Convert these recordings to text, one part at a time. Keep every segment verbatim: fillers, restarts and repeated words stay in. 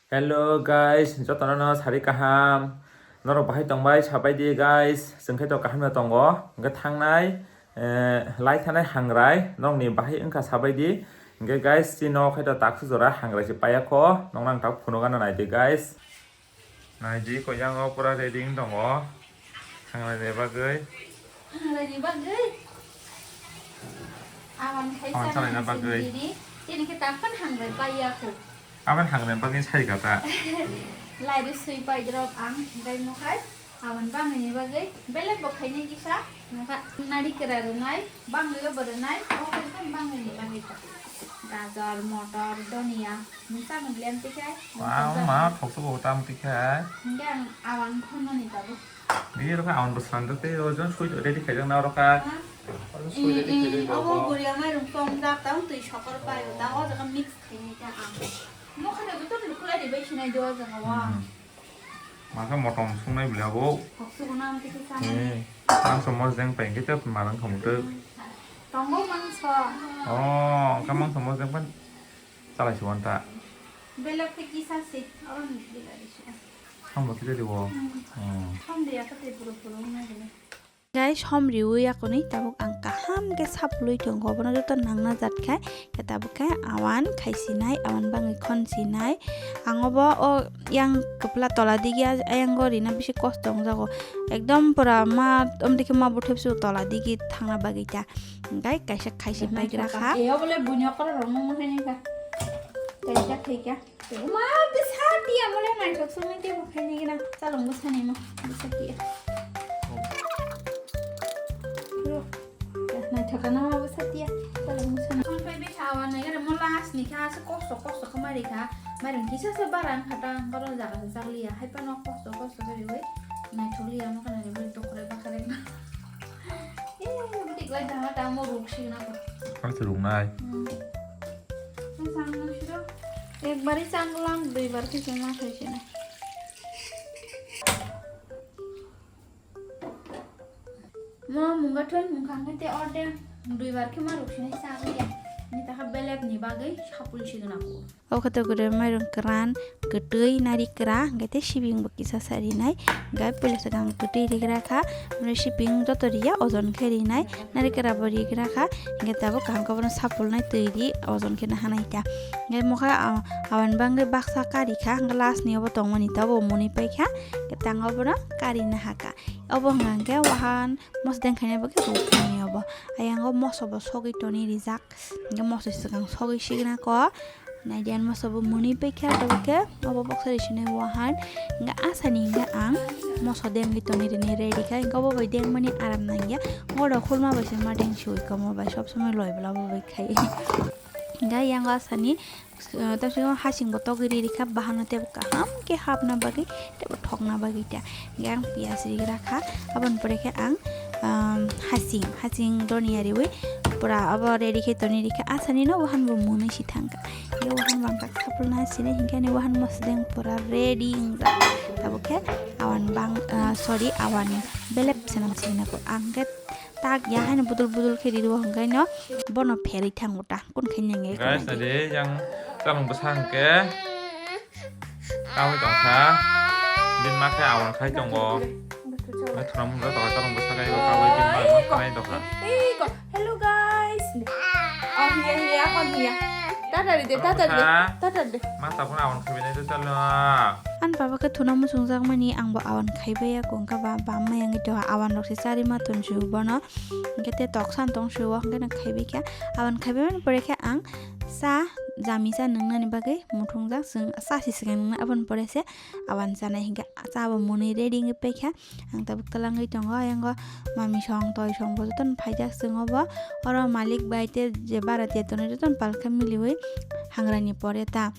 Hello guys, jotono no sari kaham. Norok bahai tongbai sabai di guys. Chwng khe to kaham no tongo. Hwnkhe thangnai, eh, lai thanai hangrai. Nokni bahai wngkha sabai di. Hwnkhe guys, chini nok khe to taksu jora hangrai se paiya kho. Nokno ang tak phunukgana nai di guys. Nai di, koyango pura ready wng tongo. Hangrai ni bagwi. Hangrai ni bagwi. Awan khai Awan sana salaina bagwi. Sini diri. Ini kita kan hangrai paiya kho. Awan hangrai bagwi sai kata. Lai ri sui pai drop ang, hangrai mo khai. Awan bangni bagwi. Belek bo khaini kisa. Nokha nari kera rwnai. Bangni lo bo rwnai. O khai kan bangni bagwi ta. Gajor, motor, donia. Nung sa nung liam tikhe. Wow, ma, thokso bo tam tikhe. Hingke ang awan khonani tabuk. Di rokha awan bwswng tei o jon sui ready khaijak na rokha. Oro sui ready khaijak. Obo bwrwi amai rung tom jak tang twi sokor pai o ta o jaga mix khainai ta ang. Mo khana joto lukulai ribai sinai do jaga wa. Masa motom sungnai bwlai abo. Kok sugo na amte kisa. Eh, mangso mos deng pai khe tep marang khamu tep. Tongo mangso. Oh, ka mangso mos deng pan chalai si wanta. Belok khe kisa se. Oro ni belok isi. Hambo kisa di wo. Hmm. Hambo ya kate puro puro na bele. Guys, hom riwi yakunwi tabuk ang kaham khe saplwi tongo, bono joto nangna jat khai, khe tabuk khe awan khaisinai, awan bangwi khonsinai. Ang obo o yang kwpla tola digi a-, ayango rina bisi kosto wngjago, ekdom pura ma, omdikhe ma buthepsu tola digi thangna bagwi ta. Hingkai kaisa khaisi paigra kha. E obo le buini okora rok nang nang kha. Kaisa khaika. Ma bwsa tiya mole naithok songwi tebo khaini gina chalong bwsani mo bwsa tiya. Naithok kana ma bwsa tiya chalong bwsani. Kon pai bwsa awan nai gare mo last ni kha se kosto kosto kha mari kha. Mari kisa se barang kha ta boro jaga se chakliya hai pano kosto kosto kha riwi naithok liya mo kana riwi tokre bakare na. Eh, butik lai dama ta mo ruk si na ko. Kal se ruk nai. Hmm. Ekbari changlang, duibar khe chuma khaisina. Mo munga thun mungkhang khe te orde duibar khe ma ruksinai chagwi ya. Ni takha belep ni bagwi sapul signa ko. O khato gure mairung kwran, kwtwi, nari kwra, hwnkhe tei sibing bo kisa sa rinai. Hwnkhe puila swkang kwtwi rigra kha, omo sibing joto riya ojon khe rinai. Narikra bo rigra kha, hingke tabuk kaham khe bono sapulnai twi ri, ojon khe naha nai ta. Hingke mokhe, ah, awan bangwi baksa kari kha, hingke last ni obo tongmani ta, obo mwnwi pai kha, hingke tang obono kari naha kha. Obo hwnka hingke wahan mosodeng khainai bo khe ruk thani obo. Ayang o moso bo sogwi toni rijak, hingke moso swkang sogwi signa ko. Naidiyan moso bo mwnwi paikha, tabuk khe obo boksa risinai wahan. Hingke asani hingke ang moso dengwi toni rini ready kha, hingke obo bai dengmani aram nangya. Ngoro khulma bai se ma deng siwi komo bai sob somoi loi bwla bo bai khai. Hingke yang asani, eh, tamsiko hasing bo togwi riri kha, bahano tebo kaham khe hapna bagwi, tebo thokna bagwi ta. Hingke ang piyaj rigra kha, aboni pore khe ang um, hasing, hasing doniya riwi pura abo ready khe toni rikha. Asani no wahan bo mwnwi si thangkha. Ye wahan bangkha sapulna sini hingke ani wahan mosdeng pura ready wngjak. Tabuk khe awan bang, ah, sorry, awan belep senam sini ko. Ang khe tak ya haino budul budul khe riwo hingke no bono pherwi thango ta. Kun khe nyang ye. Guys, nade yang tamung bwsa hingke. Kawi tongkha. Bini ma khe awan khai tongo. Nai thwrwng mung tongkha, thwrwng bwsa khai kawi bini ma ma khai tongkha. Hello guys. Oh, hiya, hiya, kon hiya. Tata de, tata de, tata de. Ma tabuk awan khai bini chalo. An baba khe thuna muchungjak mani ang bo awan khai baiya kungkha ba bam ma yang to awan rok se chari ma tun ju bono. Hingke te toksa tong sio, hingke nang khaibai kha. Awan khaibai mani pore khe ang sa, jami sa nungnani bagwi muthungjak, chwng sa si swkang nungna, aboni pore se awan chanai hingke cha bo mwnwi ready wngwi paikha. Ang tabuk twlangwi tongo, ayang o mami song, toi song bo jotono phaijak chwng obo. Oro malik bai te je bara tiya tonwi jotono palkha miliwi hangrani pore ta.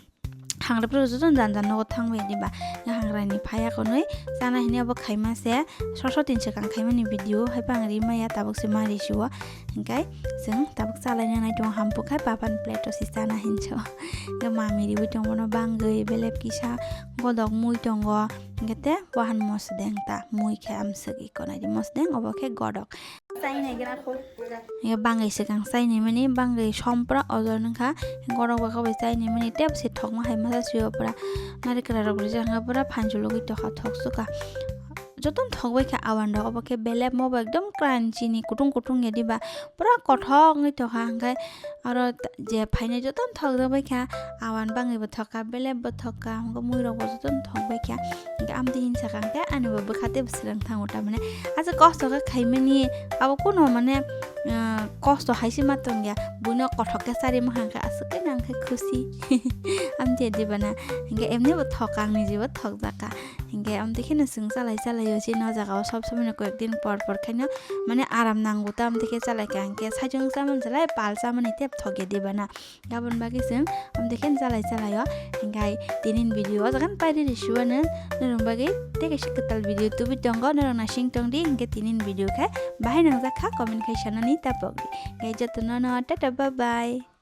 Hangrapra joto jan jan nogo thang bai diba. Hangrani phaya konwi chana hini abo khaima se sosho tin swkang khaimani video hai pang ri maya tabuk se mari sio. Hingkai chwng tabuk chalaina nai tongo hampuk hai papan plate o se chana hinso. Hingke mami riwi tongo no bangwi belep kisa godok mui tongo. Hingke te wahan mosodeng ta, mui khe amswk iko naidi mosodeng, obo khe godok. Hingke bangwi swkang chainai mani, bangwi som pura ojor nungkha, godok baka bai chainai mani, tei bwsai thokma hai masa suyo pura. Narikra rok rijak hwnka pura phanchulogwi tokha thok suka. Jotono thok bai kha awan rok, obo khe belep mo bo ekdom crunchy ni kutung kutung ya diba, pura kothok wngwi tokha, hingke aro je phainai jotono thok jak bai kha, awan bangwi bo thok kha, belep bo thok kha, hingke mui rok bo jotono thok bai kha, hingke amtwi hinwi sakha, hingke ani bo bwkha tei bwswrang thango, tamani aswk kosto khe khaimani, abo kuno mane, ah, kosto hai se ma tongya, buino kothok khe chari mankha, hingke aswk khe nang khe khusi. Amtwi diba na, hingke emni bo thok kha, ang niji bo thok jak kha. Hingke amtwi kheno chwng chalai chalai o chini o jaga o sob somoi no koyek din por por khaino mane aram nango ta, amtwi khe chalai kha, hingke saichung chamani chalai pal chamani tep thok ya diba na. Aboni bagwi chwng amtwi kheno chalai chalai o. Hingke tini ni video o jaga no paidi risuo no, norok bagwi tei kaisa kwtal video tubui tongo, norok naising tong di. Hingke tini ni video khe bahai nangjak kha, comment khai sanani ta pok di. Hingke jotono no tata bye bye.